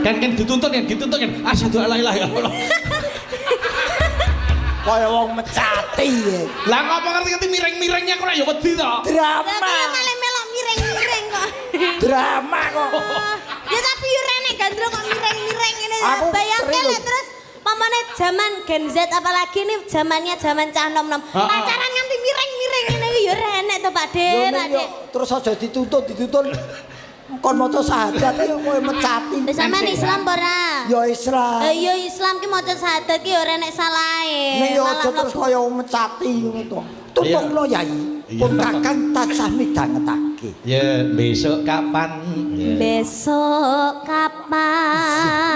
Kan kan dituntun kan, dituntun kan. Asyhadu alla ilaha illallah. Kaya wong mecati ya. Lah, ngopo ngerti-ngerti miring-miringnya kok ya wedi to. Lah Drama. kaya malah melok miring-miring kok. Drama kok. Ya tapi yo rene gandrung kok miring-miring ngene. Aku Bayangke sering lek lho. terus pamane zaman Gen Z, apalagi ini zamannya zaman cah nom-nom. Ha-ha. Pacaran nganti miring-miring ngene iki yo renek to, Pak De, Yo Pak ning De. yo terus aja dituntut, dituntun. Kon maca syahadat yo kowe mecati. Wis, sampean Islam apa ora? Ya Islam. Eh, yo Islam ki maca syahadat ki ora enek salahe. Ning yo Malah aja terus mlebu. kaya wong mecati ngono to. Tuntungno, Yai. Pun Kakang tansah midhangetake. Ya, besok kapan? Ya. Besok kapan?